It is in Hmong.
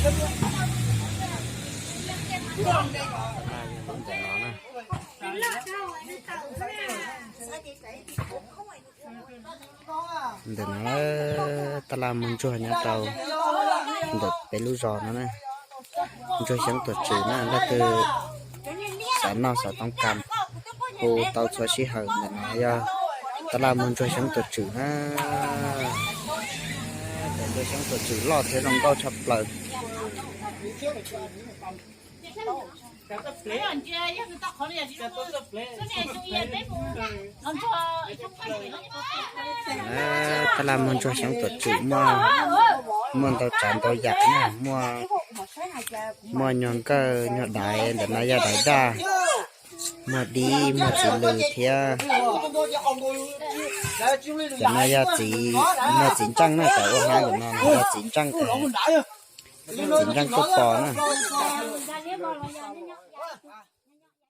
Ntawm no na. Ntawm no tab laj muag ntsuag nyob rau ntawm peb lub zos no na. Ntsuag xyoob tuam tswm na, leej twg xav noj xav toob kas hu tau txhua sij hawm. Ntawm no yog tab laj muag ntsuag xyoob tuam tswm na. Ntsuag xyoob tuam tswm loj thiab zoo nkauj tshaj plaws. Tab laj muag ntsuag xyoob tuam tswm muaj, muaj ntau tsav ntau yam na, muaj, muaj nyuag nkawj nyuag daiv, ntawm no yog daiv daj, muaj dib, muaj txiv lws thiab. Cov no yog txiv, muaj txiv ntseej na, cov ua hmab ntawm no yog txiv ntseej, txiv ntseej tuaj pos na.